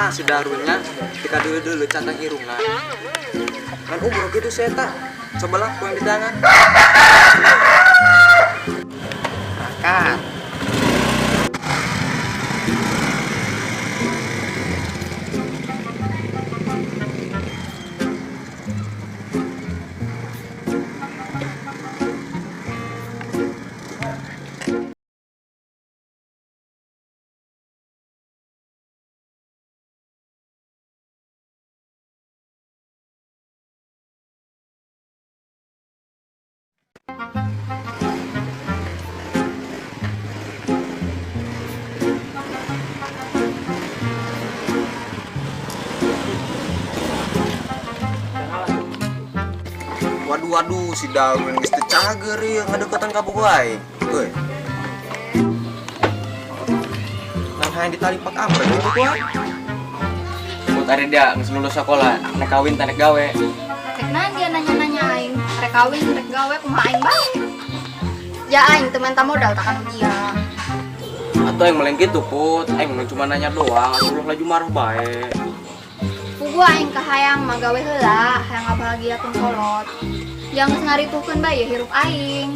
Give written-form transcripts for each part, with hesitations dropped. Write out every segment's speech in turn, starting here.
Tah si Darwinnya tika dulu-dulu catang irungna. Kan umur gitu saya tak. Cobalah ku yang di tangan. Makan. Waduh waduh, si Darwin geus teu cager ieu ngadeukeutan ka bogoh aing. Euy. Nang hayang ditali pak amrek gitu ku aing. Buat ari dia geus lulus sekolah, nek kawin teh nek gawe. Rek naon dia nanya-nanya aing, rek kawin rek gawe kumaha aing bae. Ya aing teu menta modal takkan dia. Atau aing meleng gitu Put, aing mah cuma nanya doang, atuh ulah laju marah bae. Puguh aing kahayang mah gawe heula, hayang ngabahagiakeun kolot. Yang geus ngaripuhkeun bae hirup aing.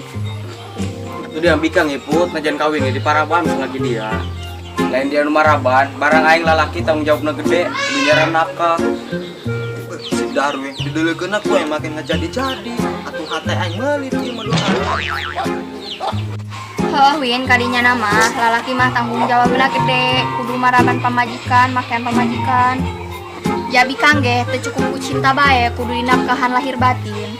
Itu dia bikang ya Put, najan kawin di paraban lagi dia. Lain dia nu maraban, barang aing lalaki tanggung jawabna gede, nu nyaran nafkah. Si Darwin dideulekeun ku aing makin ngajadi-jadi. Atuh hate aing meulit ieu mah doa. Heuh Win, kadinya nama lalaki mah tanggung jawabna gede, kudu maraban pamajikan, makean pamajikan. Ya bikang ge teu cukup ku cinta bae, kudu dinafkahan lahir batin.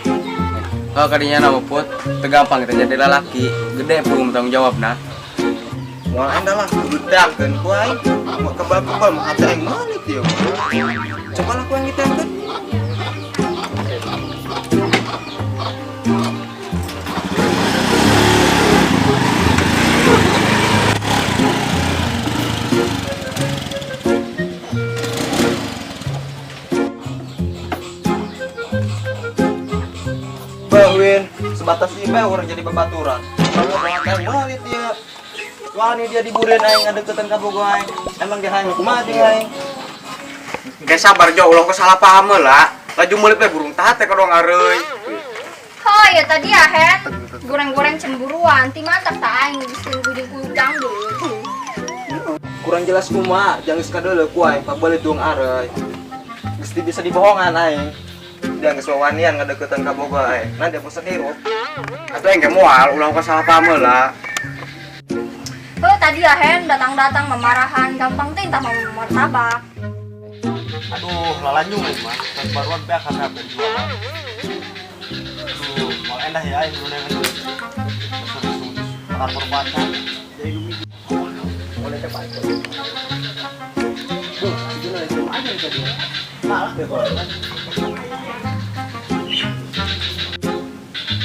Kalau kadinya nama Put, teu gampang kita jadi lalaki, gede pun tanggung jawabna. Moal enda lah, kudu dangkeun ku aing. Mau kebal-kebal mah hate aing meulit ieu mah. Cobalah ku aing ditangkeun. Bang Win, sebatas ieu orang jadi babaturan. Kalau hate aing meulit ieu. Wah, ini dia diburin aing ngadeukeutan ka bogoh aing. Emang dia hayang kumaha jeung aing? Ge sabar jo, ulah salah paham lah. Laju meulip teh burung tahat teh kadang areuy. Oh ya tadi ya Hen, goreng-goreng cemburuan, ti mantap tak aing geus bujung ku dangdut. Kurang jelas kumaha, jangan geus kadeuleu ku aing pabelit duang areuy. Geus bisa dibohongan aing. Dia geus wawanian ngadeukeutan ka bogoh aing. Nah dia bosan hirup. Atuh aing ge moal, ulah salah paham lah. Oh tadi ya Hen, datang-datang memarahan, gampang teh entah mau martabak. Aduh, lalanjung aing mah. Kan baruan pihak kata berjuang. Aduh, mal endah ya aing dulu dengan duit. Bakar perbuatan. Jadi lu mikir. Boleh cepat. Bu, itu lah itu aja nih tadi. Malah deh kalau kan.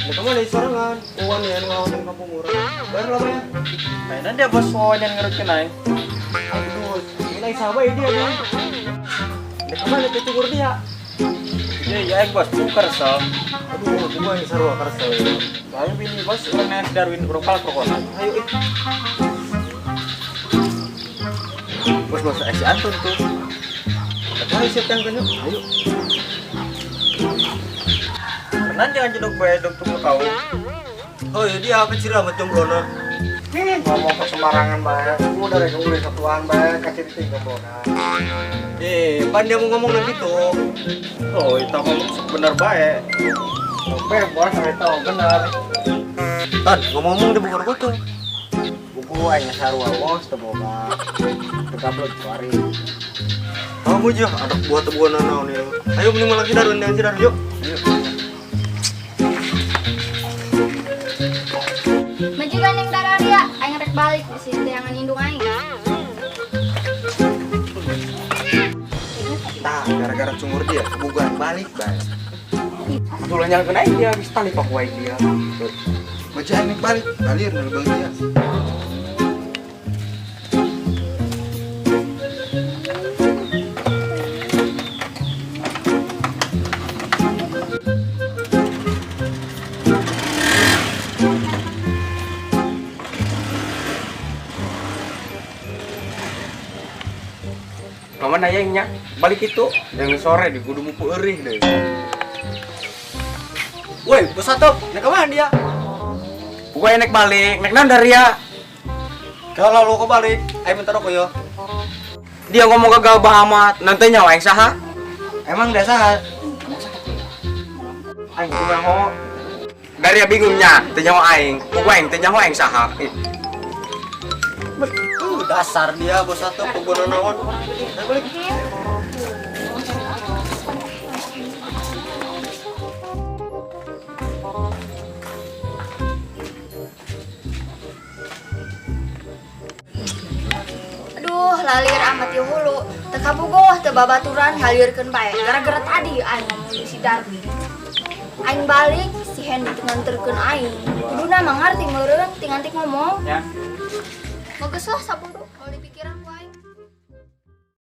Nah, kamu lagi sorangan, uang ya, ngelawan kampung urang. Bayar lah bayar. Mainan dia bos wawan yang ngerutkeun aing. Aduh, ini lagi sabar ya dia nih. Nah, kamu lihat itu dia. Iya, iya aing bos, bukan kesel. Aduh, gua yang seru kesel. Lalu bini bos, orang yang Darwin urang pokoknya. Ayo, ih. Bos bos si Anton tuh. Ayo siap yang kenyuk. Ayo. Kenan jangan jedok bae dok tunggu kau. Oh iya dia apa cirah macam jomblo. Ngomong ke Semarangan bae, gua udah rek ulin satuan bae kasih ting jomblona. Pan dia mau ngomong lagi tuh. Oh, itu ngomong bener bae. Oke, bos, itu bener. Tan, ngomong-ngomong di buku gua tuh. Buku aing sarua bos teu boga. Teu gablek kuari. Kamu aja ada buah tebuan naon nih. Ayo mending lagi Darwin dengan si Darwin yuk. Ayo. Majikan yang dararia, aing rek balik di situ yang indung aing. Nah, gara-gara cungur dia, kebugaan balik, bae. Atuh lah nyalkeun aing dia geus tali pak wae dia. Baca aing balik, balir nu dia. Kamana ya nya? Balik itu yang sore di kudu mupu eurih deh. Woi, bos Atop, nek kemana dia? Pokoknya nek balik, nek naon dari ya. Kalau lu kebalik, ayo minta rokok yo. Dia ngomong gagal amat, nanti nyawa yang saha. Emang dah saha? Aing kumaha. Dari ya bingungnya, teu nyawa aing. Pokoknya aing teu nyawa aing saha. Ih. Dasar dia bos Atop pengguna naon. Ayo balik. Aduh, lalir amat ieu hulu. Teu kabogoh teu babaturan ngalirkeun bae. Gara-gara tadi aing ngomong di si Darwi. Aing balik si Hendy teu nganterkeun aing. Kuduna mah ngarti meureun ti ngantik ngomong. Ya. Bagus lah sabodo.